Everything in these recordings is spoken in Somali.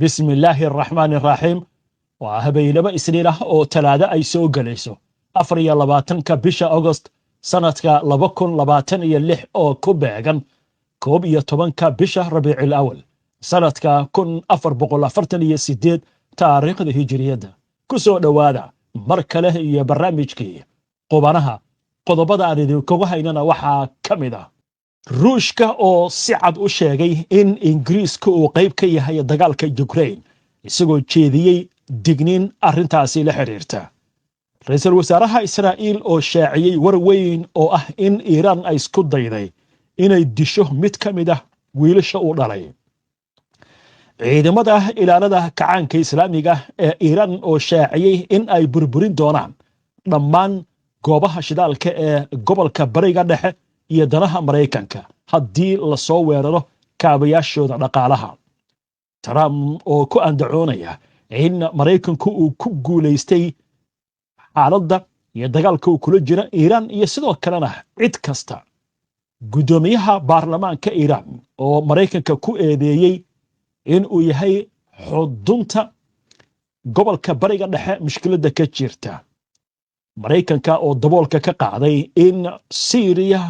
Bismi illaahi araxmaani araxiim. Waa habeenimo Isniin ah oo Talaado ay soo gelayso, 24-ka bisha Agost sanadka 2026, oo ku beegan 11-ka bisha Rabiicil Awal sanadka 1448 taariikhda Hijiriyadda. Ku soo dhowaada mar kale iyo barnaamijkii Qubanaha. Qodobada aan idinkugu haynana waxaa ka mid ah Ruushka oo si cad u sheegay in Ingiriiska uu qayb ka yahay dagaalka Ukrain, isagoo jeediyey digniin arrintaasi la xidhiirta. Ra-iisul wasaaraha Israa'iil oo shaaciyey war weyn oo ah in Iiraan ay isku dayday inay disho mid ka mid ah wiilasha uu dhalay. Ciidamada Ilaalada Kacaanka Islaamiga ee Iiraan oo shaaciyey in ay burburin doonaan dhammaan goobaha shidaalka ee gobolka Bariga Dhexe iyo danaha Maraykanka haddii lasoo weeraro kaabayaashooda dhaqaalaha. Trump oo ku andacoonaya in Maraykanku uu ku guulaystay xaaladda iyo dagaalka uu kula jira Iiraan iyo sidoo kalena cid kasta. Guddoomiyaha baarlamaanka Iiraan oo Maraykanka ku eedeeyey in uu yahay xudunta gobolka Bariga Dhexe mushkiladda ka jirta. Maraykanka oo daboolka ka qaaday in Siiriya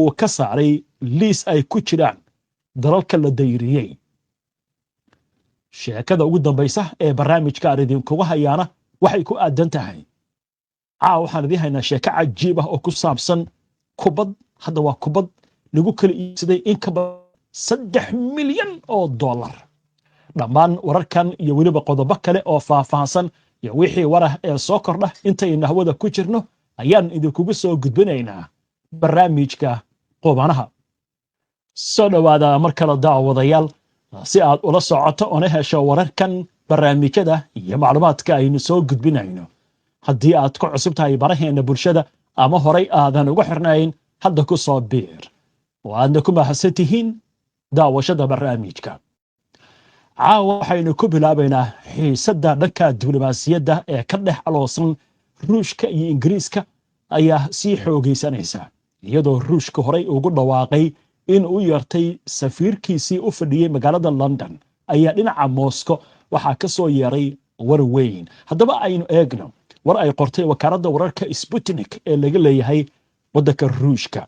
uu ka saaray liis ay ku jiraan dalalka la dayriyey. Sheekada ugu dambaysa ee barnaamijka aan idinkugu hayaana waxay ku aadan tahay caawa, waxaan idiin haynaa sheeko cajiib ah oo ku saabsan kubad. Hadda waa kubad lagu kala iibsaday in ka badan $3 milyan. Dhammaan wararkan iyo weliba qodobo kale oo faahfaahsan iyo wixii warah ee soo kordha intaynu hawada ku jirno ayaan idinkugu soo gudbinaynaa barnaamijka Qubanaha. Soo dhowaada mar kale, daawadayaal. Si aad ula socoto oona hesho wararkan, barnaamijyada iyo macluumaadka aynu soo gudbinayno, haddii aad ku cusub tahay baraheena bulshada ama horay aadan ugu xirnayn, hadda ku soo biir oo aadna ku mahadsan tihiin daawashada barnaamijka. Caawa waxaynu ku bilaabaynaa xiisadda dhanka diblomaasiyadda ee ka dhex aloosan Ruushka iyo Ingiriiska ayaa sii xoogaysanaysa, iyadoo Ruushka horay ugu dhawaaqay in uu yeertay safiirkiisii u fadhiyey magaalada London, ayaa dhinaca Moscow waxaa ka soo yeeray war weyn. Haddaba aynu eegno war ay qortay wakaaladda wararka Sputnik ee laga leeyahay waddanka Ruushka.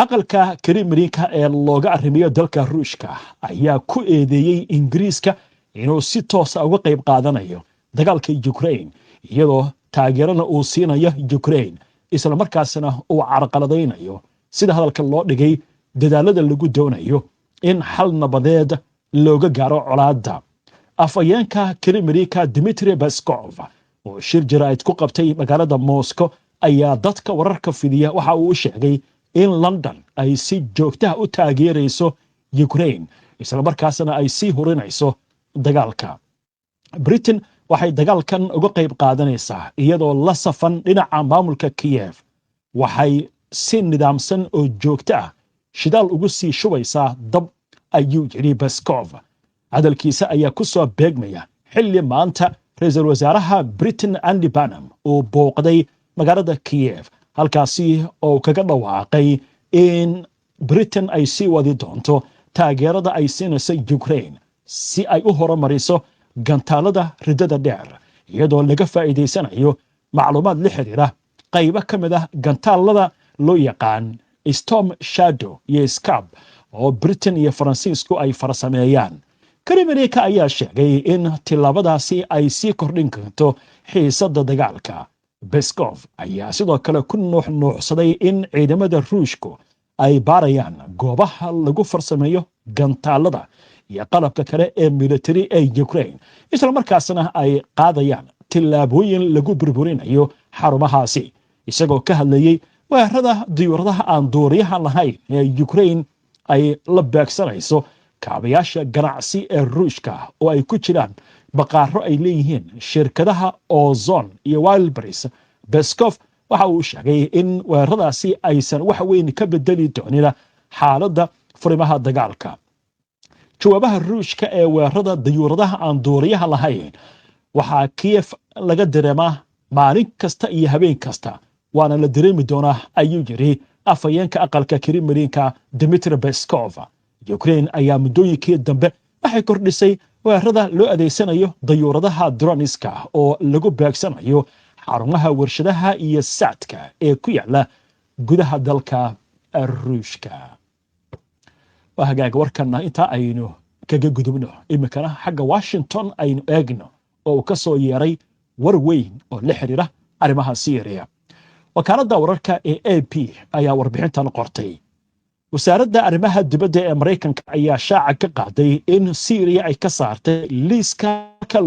Aqalka Kremlinka ee looga arrimiyo dalka Ruushka ayaa ku eedeeyey Ingiriiska inuu si toosa uga qayb qaadanayo dagaalka Ukraine, iyadoo taageerana uu siinayo Ukraine, islamarkaasna uu carqaladaynayo, sida hadalka loo dhigay, dadaalada lagu doonayo in xal nabadeed looga gaaro colaadda. Afhayeenka Kremlinka Dmitri Peskov oo shir jaraa'id ku qabtay magaalada Moscow ayaa dadka wararka fidiya waxa uu u sheegay in London ay si joogtaha u taageerayso Ukraine, islamarkaasna ay sii hurinayso dagaalka. Britain waxay dagaalkan uga qayb qaadanaysaa iyadoo la safan dhinaca maamulka Kiyev. Waxay si nidaamsan oo joogto ah shidaal ugu sii shubaysaa dab, ayuu yidhi Peskov. Hadalkiisa ayaa ku soo beegmaya xilli maanta ra-iisul wasaaraha Britain Andy Burnham uu booqday magaalada Kiyev, halkaasi oo kaga dhawaaqay in Britain ay sii wadi doonto taageerada ay siinayso Ukraine si ay u horumariso gantaalada riddada dheer, iyadoo laga faa'iidaysanayo macluumaad la xiriira qaybo ka mid ah gantaalada loo yaqaan Storm Shadow iyo Scalp oo Britain iyo Faransiisku ay farsameeyaan. Kremlinka ayaa sheegay in tillaabadaasi ay sii kordhin karto xiisadda dagaalka. Peskov ayaa sidoo kale ku nuuxnuuxsaday in ciidamada Ruushku ay baarayaan goobaha lagu farsameeyo gantaalada iyo qalabka kale ee militari ee Ukraine, isla markaasna ay qaadayaan tillaabooyin lagu burburinayo xarumahaasi. Isagoo ka hadlayey weerarada diyuuradaha aan duuriyaha lahayn ee Ukraine ay la beegsanayso kaabayaasha ganacsi ee Ruushka, oo ay ku jiraan baqaaro ay leeyihiin shirkadaha Ozon iyo Wildberries, Peskov waxa uu sheegay in weeraradaasi aysan wax weyn ka bedeli doonin xaaladda furimaha dagaalka. Jawaabaha Ruushka ee weerarada dayuuradaha aan duuriyaha lahayn waxaa Kiyef laga dareemaa maalin kasta iyo habeen kasta, waana la dareemi doonaa, ayuu yidhi afhayeenka aqalka Kremlinka Dmitri Peskov. Ukraine ayaa muddooyinkii dambe waxay kordhisay Weerarada loo adeegsanayo dayuuradaha droniska oo lagu beegsanayo xarumaha warshadaha iyo saadka ee ku yaala gudaha dalka Ruushka. Waa hagaaga, warkanna intaa aynu kaga gudubno. Iminkana xagga Washington aynu eegno, oo uu ka soo yeeray war weyn oo la xiriira arrimaha Syriya. Wakaaladda wararka ee AP ayaa warbixintan qortay. Wasaaradda arrimaha dibadda ee Maraykanka ayaa shaaca ka qaaday in Syriya ay ka saartay liiska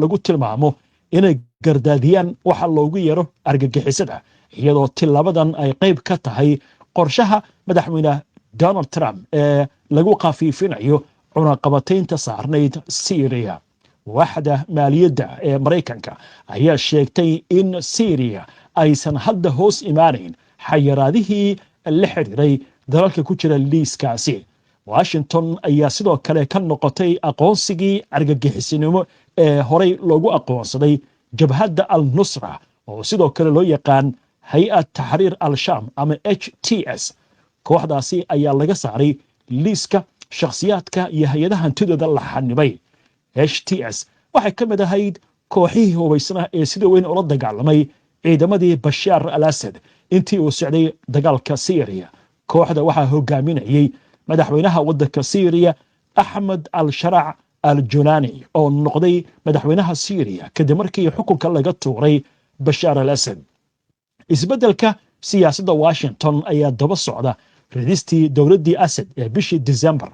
lagu tilmaamo inay gardaadiyaan waxa loogu yeero argagixisada, iyadoo tilaabadan ay qayb ka tahay qorshaha Madaxweyne Donald Trump ee lagu khafiifinayo cunaqabataynta saarnayd Syriya. Waaxda maaliyadda ee Maraykanka ayaa sheegtay in Syriya aysan hadda hoos imaanayn xayiraadihii la xidhiiray dalalka ku jira liiskaasi. Washington ayaa sidoo kale ka noqotay aqoonsigii argagixisinimo ee horey loogu aqoonsaday Jabhadda Al Nusra, oo sidoo kale loo yaqaan Hay'ad Taxriir Al-Shaam ama HTS. Kooxdaasi ayaa laga saaray liiska shakhsiyaadka iyo hay-adaha hantidooda la xanibay. HTS waxay ka mid ahayd kooxihii hubaysnaa ee sida weyn ula dagaalamay ciidamadii Bashaar al Asad intii uu socday dagaalka Syriya. Kooxda waxaa hogaaminayey madaxweynaha waddanka Syriya, Axmed al Sharac al Julani, oo noqday madaxweynaha Syriya kadib markii xukunka laga tuuray Bashaar al Asad. Isbeddelka siyaasadda Washington ayaa daba socda ridistii dowladdii Asad ee bishii Disembar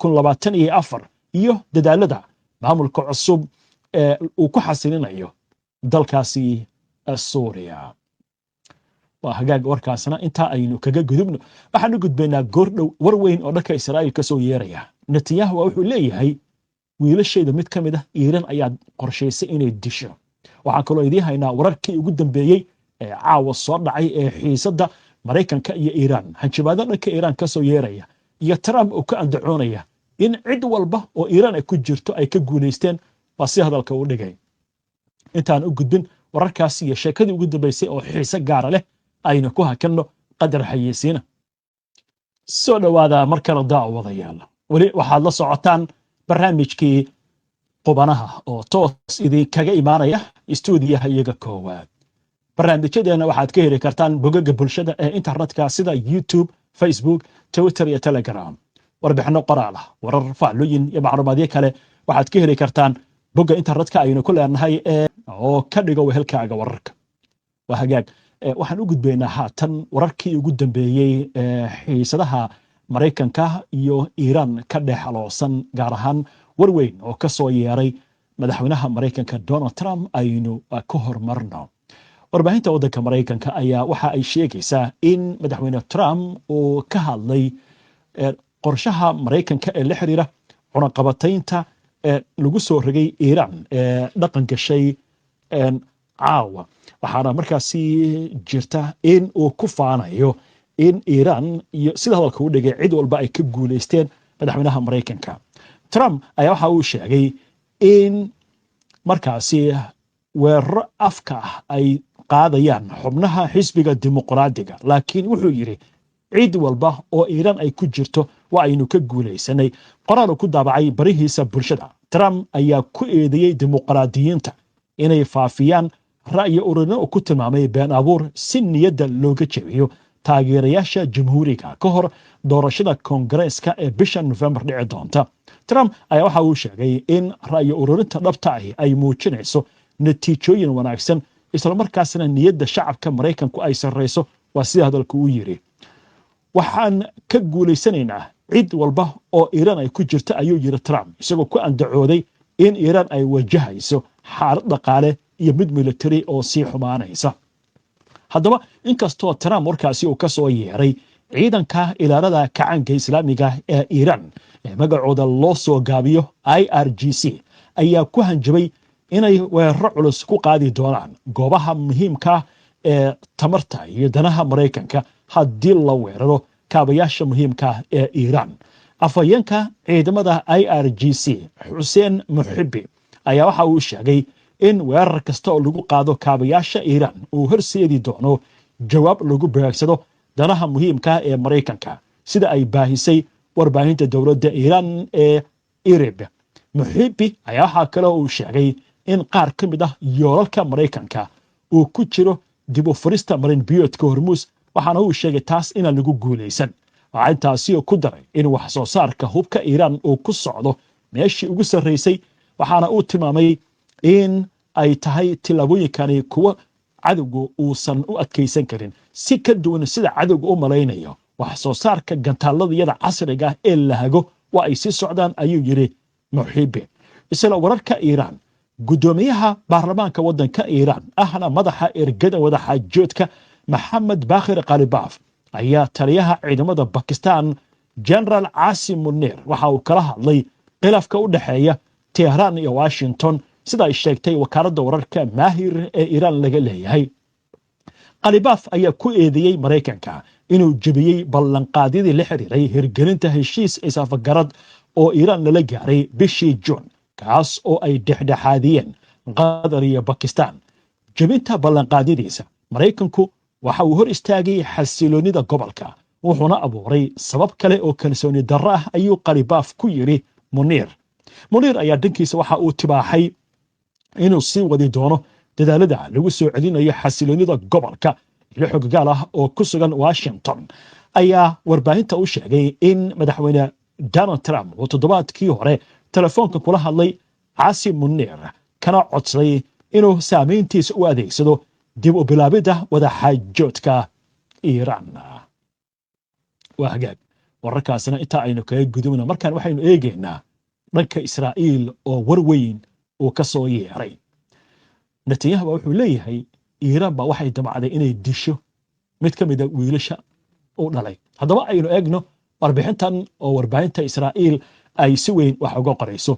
2024 iyo dadaalada maamulka cusub ee uu ku xasilinayo dalkaasi Suuriya. Waa hagaag, warkaasna intaa aynu kaga gudubno. Waxaan u gudbaynaa goordhow war weyn oo dhanka Israa'iil ka soo yeeraya. Netanyahu wuxuu leeyahay, "Wiilashayda mid ka mid ah Iiran ayaa qorshaysay inay disho." Waxaan kaloo idiin haynaa wararkii ugu dambeeyey ee caawa soo dhacay ee xiisadda Maraykanka iyo Iiraan, hanjabaado dhanka Iiraan ka soo yeeraya, iyo Trump oo ka andacoonaya in cid walba oo Iiraan ay ku jirto ay ka guulaysteen, waa si hadalka uu dhigay. Intaan u gudbin wararkaas iyo sheekadii ugu dambaysay oo xiise gaara leh, aynu ku hakanno qadar xayeysiina. Soo dhowaada mar kale, daawadayaal. Weli waxaad la socotaan barnaamijkii Qubanaha oo toos idinkaga imaanaya istuudiyaha iyaga koowaad. Barnaamijyadeenna waxaad ka heli kartaan bogaga bulshada ee internetka sida YouTube, Facebook, Twitter iyo Telegram. Warbixinno qoraal ah, warar, faallooyin iyo macluumaadyo kale waxaad ka heli kartaan bogga internetka aynu ku leenahay ee oo ka dhigo wehelkaaga wararka. Waa hagaag, waxaan u gudbaynaa haatan wararkii ugu dambeeyey ee xiisadaha Maraykanka iyo Iiraan ka dhex aloosan, gaar ahaan war weyn oo ka soo yeeray madaxweynaha Maraykanka Donald Trump. Aynu ka hormarno. Warbaahinta waddanka Maraykanka ayaa waxa ay sheegaysaa in Madaxweyne Trump uu ka hadlay qorshaha Maraykanka ee la xiriira cunaqabataynta ee lagu soo rogay Iiraan ee dhaqan gashay caawa. Waxaana markaasi jirta in uu ku faanayo in Iiraan iyo, sida hadalka u dhigay, cid walba ay ka guulaysteen. Madaxweynaha Maraykanka Trump ayaa waxa uu sheegay in markaasi weeraro afka ah ay qaadayaan xubnaha xisbiga Dimuqraadiga, laakiin wuxuu yidhi cid walba oo Iiraan ay ku jirto waa aynu ka guulaysanay. Qoraal uu ku daabacay barihiisa bulshada, Trump ayaa ku eedeeyey dimuqraadiyiinta inay faafiyaan ra'yi ururino uu ku tilmaamay been abuur si niyadda looga jebiyo taageerayaasha Jamhuuriga ka hor doorashada Koongareeska ee bisha Nofembar dhici doonta. Trump ayaa waxa uu sheegay in ra'yi ururinta dhabta ahi ay muujinayso natiijooyin wanaagsan, islamarkaasna niyadda shacabka Maraykanku ay sarrayso, waa sida hadalka uu yidhi. "Waxaan ka guulaysanaynaa cid walba oo Iiraan ay ku jirto," ayuu yidhi Trump, isagoo ku andacooday in Iiraan ay wajahayso xaalad dhaqaale iyo mid military oo sii xumaanaysa. Haddaba, inkastoo Trump warkaasi uu ka soo yeeray, ciidanka ilaalada kacaanka Islaamiga ee Iiraan ee magacooda loo soo gaabiyo IRGC ayaa ku hanjabay inay weeraro culus ku qaadi doonaan goobaha muhiimka ee tamarta iyo danaha Maraykanka haddii la weeraro kaabayaasha muhiimka ee Iiraan. Afhayeenka ciidamada IRGC, Xuseen Muxibi, ayaa waxa uu sheegay in weerar kasta oo lagu qaado kaabayaasha Iiraan uu horseedi doono jawaab lagu beegsado danaha muhiimka ee Maraykanka, sida ay baahisay warbaahinta dowladda Iiraan ee IRIB. Muxibi ayaa waxaa kale uu sheegay in qaar ka mid ah yoolalka Maraykanka uu ku jiro dib u furista marin biyoodka Hormuus, waxaana uu sheegay taas inaan lagu guulaysan. Waxaa intaasi ku daray in wax soo saarka hubka Iiraan uu ku socdo meeshii ugu sarraysay, waxaana uu tilmaamay in ay tahay tillaabooyinkani kuwo cadowgu uusan u adkaysan karin. Si ka duwan sida cadowga u malaynayo, wax soo saarka gantaaladayada casriga ah ee la hago waa ay sii socdaan, ayuu yidhi Muxibe. Isla wararka Iiraan, guddoomiyaha baarlamaanka waddanka Iiraan ahna madaxa ergada wadaxaajoodka Maxamed Bakhir Khalibaaf ayaa taliyaha ciidamada Bakistan, General Caasim Munir, waxa uu kala hadlay khilaafka u dhexeeya Tehraan iyo Washington, sida ay sheegtay wakaaladda wararka Maahir ee Iiraan laga leeyahay. Khalibaaf ayaa ku eedeeyey Maraykanka inuu jebiyey ballanqaadyadii la xiriiray hirgelinta heshiis is-afgarad oo Iiraan lala gaaray bishii Juun, kaas oo ay dhexdhexaadiyeen Qatar iyo Bakistan. Jebinta ballanqaadyadiisa Maraykanku waxa uu hor istaagay xasiloonnida gobolka, wuxuuna abuuray sabab kale oo kalsooni darro ah, ayuu Khalibaaf ku yidhi Muniir. Muniir ayaa dhankiisa waxa uu tibaaxay inuu sii wadi doono dadaalada lagu soo celinayo xasiloonnida gobolka. Ilo xoggaal ah oo ku sugan Washington ayaa warbaahinta u sheegay in Madaxweyne Donald Trump uu toddobaadkii hore telefoonka kula hadlay Caasim Muniir, kana codsaday inuu saamayntiisa u adeegsado dib u bilaabidda wadaxaajoodka Iiraan. Waa hagaag, wararkaasina intaa aynu kaga gudubna. Markaan waxaynu eegaynaa dhanka Israa'iil oo war weyn uu ka soo yeeray. Netanyahu baa wuxuu leeyahay Iiraan baa waxay damacday inay disho mid ka mida wiilasha uu dhalay. Haddaba aynu eegno warbixintan oo warbaahinta Israa'iil ay si weyn wax uga qorayso.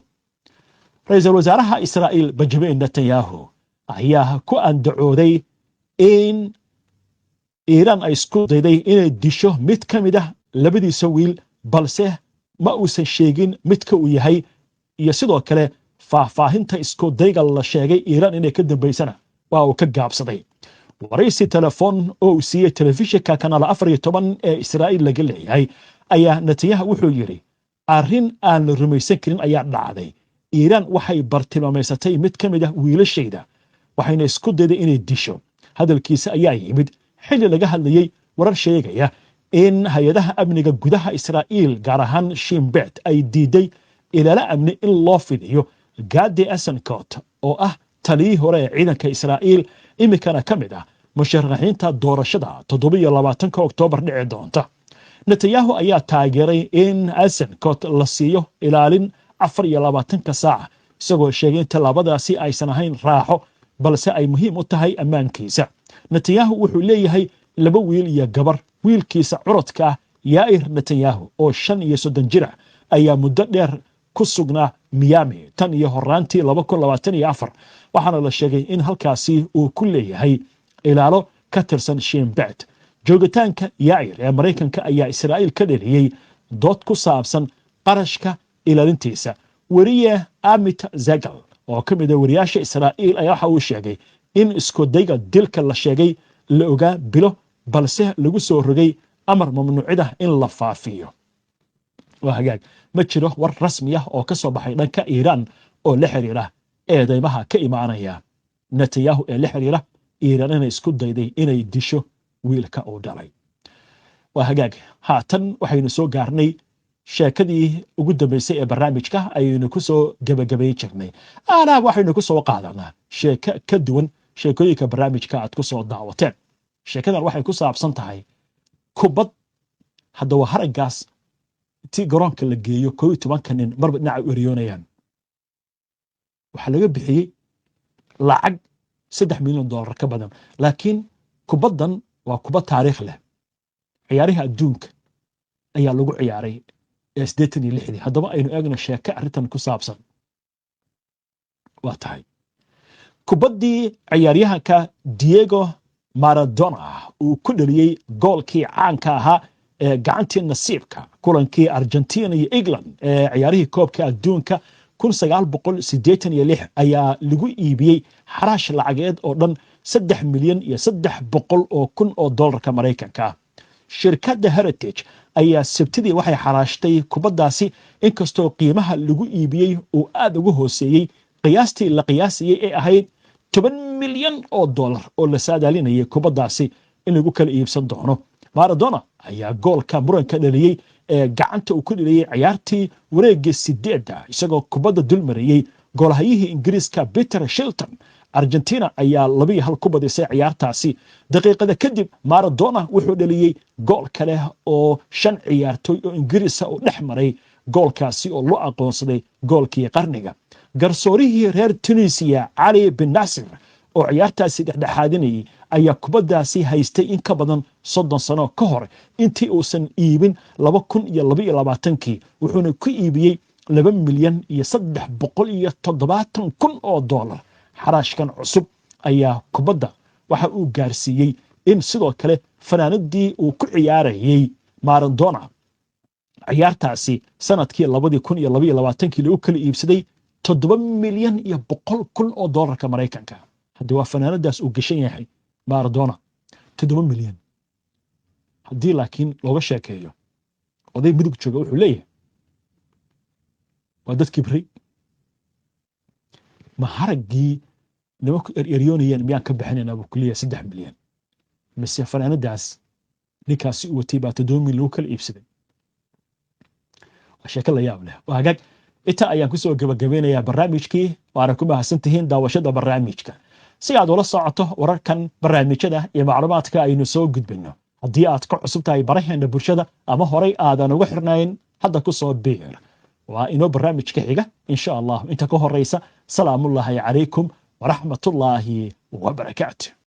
Ra-iisul wasaaraha Israa'iil Benjamin Netanyahu ayaa ku andacooday in Iiraan ay isku dayday inay disho mid ka mid ah labadiisa wiil, balse ma uusan sheegin midka uu yahay iyo sidoo kale faahfaahinta isku dayga la sheegay Iiraan inay ka dambaysana waa uu ka gaabsaday. Waraysi telefoon oo uu siiyey telefishinka Kanaal 14 ee Israa'iil laga leeyahay ayaa Netanyahu wuxuu yidhi: "Arrin aan la rumaysan karin ayaa dhacday. Iiraan waxay bartilmaamaysatay mid ka mid ah wiilashayda, waxayna isku dayday inay disho." Hadalkiisa ayaa yimid xilli laga hadlayey warar sheegaya in hay-adaha amniga gudaha Israa'iil, gaar ahaan Shimbet, ay diiday ilaalo amni in loo fidiyo Gadi Eisenkot, oo ah taliyihii hore ee ciidanka Israa'iil, iminkana ka mid ah musharaxiinta doorashada 27-ka Oktoobar dhici doonta. Netanyahu ayaa taageeray in Eisenkot la siiyo ilaalin 24-ka saaca, isagoo sheegay in tallaabadaasi aysan ahayn raaxo, balse ay muhiim u tahay ammaankiisa. Netanyahu wuxuu leeyahay laba wiil iyo gabar. Wiilkiisa curadka ah, Yaa'ir Netanyahu, oo 35 jir ah, ayaa muddo dheer ku sugnaa Miami tan iyo horaantii 2024, waxaana la sheegay in halkaasi uu ku leeyahay ilaalo ka tirsan Shimbet. Joogitaanka Yaa'ir ee Maraykanka ayaa Israa'iil ka dheliyey dood ku saabsan qarashka ilaalintiisa. Weriye Amit Zegal oo ka mid a wariyaasha Israa'iil ayaa waxa uu sheegay in iskudayga dilka la sheegay la ogaa bilo, balse lagu soo rogay amar mamnuucida in la faafiyo. Waa hagaag, ma jiro war rasmi ah oo ka soo baxay dhanka Iiraan oo la xiriira eedeymaha ka imaanaya Netanyahu ee la xiriira Iiraan inay isku dayday inay disho wiilka uu dhalay. Waa hagaag, haatan waxaynu soo gaarnay sheekadii ugu dambeysay ee barnaamijka ayaynu ku soo gebagabayn jirnay. Alaab waxaynu ku soo qaadanaa sheeko ka duwan sheekooyinka barnaamijka aad ku soo daawateen. Sheekadan waxay ku saabsan tahay kubad. Haddaba haraggaas ti garoonka la geeyo, 11-ka nin marba dhinaca u eriyoonayaan. Waxaa laga bixiyey lacag $3 milyan ka badan, laakiin kubaddan waa kubad taariikh leh. Ciyaaraha adduunka ayaa lagu ciyaaray ee 86-dii. Haddaba aynu eegno sheeke arrintan ku saabsan. Waa tahay kubaddii ciyaaryahanka Diego Maradona uu ku dhaliyey goolkii caanka ahaa ee gacantii nasiibka kulankii Argentina iyo England ee ciyaarihii koobka adduunka 1986 ayaa lagu iibiyey xaraash lacageed oo dhan 3,300,000 oo dollarka Maraykanka ah. Shirkadda Heritage Ayaa Sabtidii waxay xaraashtay kubaddaasi, inkastoo qiimaha lagu iibiyey uu aad uga hooseeyey qiyaastii la qiyaasayey ee ahayd $10 milyan oo la saadaalinayay kubaddaasi in lagu kala iibsan doono. Maradona ayaa goolka muranka dhaliyey ee gacanta uu ku dhaliyey ciyaartii wareegga sideedda, isagoo kubadda dulmariyey goolhayihii Ingiriiska Peter Shilton. Argentina ayaa 2-1 ku badisay ciyaartaasi. Daqiiqada kadib Maradona wuxuu dhaliyey gool kale oo shan ciyaartooy oo Ingiriisa uu dhex maray, goolkaasi oo loo aqoonsaday goolkii qarniga. Garsoorihii reer Tunisiya Cali bin Nasir oo ciyaartaasi dhexdhexaadinayay ayaa kubaddaasi haystay in ka badan 30 sano ka hor intii uusan iibin 2022-kii, wuxuuna ku iibiyey $2,370,000. Xaraashkan cusub ayaa kubadda waxa uu gaarsiiyey in sidoo kale fanaanadii uu ku ciyaarayey Maradona ciyaartaasi sanadkii 2022-kii lagu kala iibsaday $7,100,000 oo doolarka Maraykanka. Haddii waa fanaanadaas uu gashan yahay Maradona, 7 milyan haddii laakiin looga sheekeeyo, oday Mudug jooga wuxuu leeyahay waa dad kibray. Ma haraggii nimanku ereryoonayeen miyaan ka bixinaynaa, buu ku leeyahay, 3 milyan, mise fanaanadaas ninkaasi u watay baa 7 milyan lagu kala iibsaday? Waa sheeko la yaab leh. Waa hagaag, inta ayaan kusoo gabagabeynayaa barnaamijkii, waana ku mahadsan tihiin daawashada barnaamijka. Si aad ula socoto wararkan, barnaamijyada iyo macluumaadka aynu soo gudbino, haddii aad ka cusub tahay baraheena bulshada ama horay aadan uga xirnayn, hadda ku soo biir. Waa inoo barnaamijka xiga, insha Allah. Inta ka horeysa, salaamullaahi calaykum waraxmatullaahi wabarakaatu.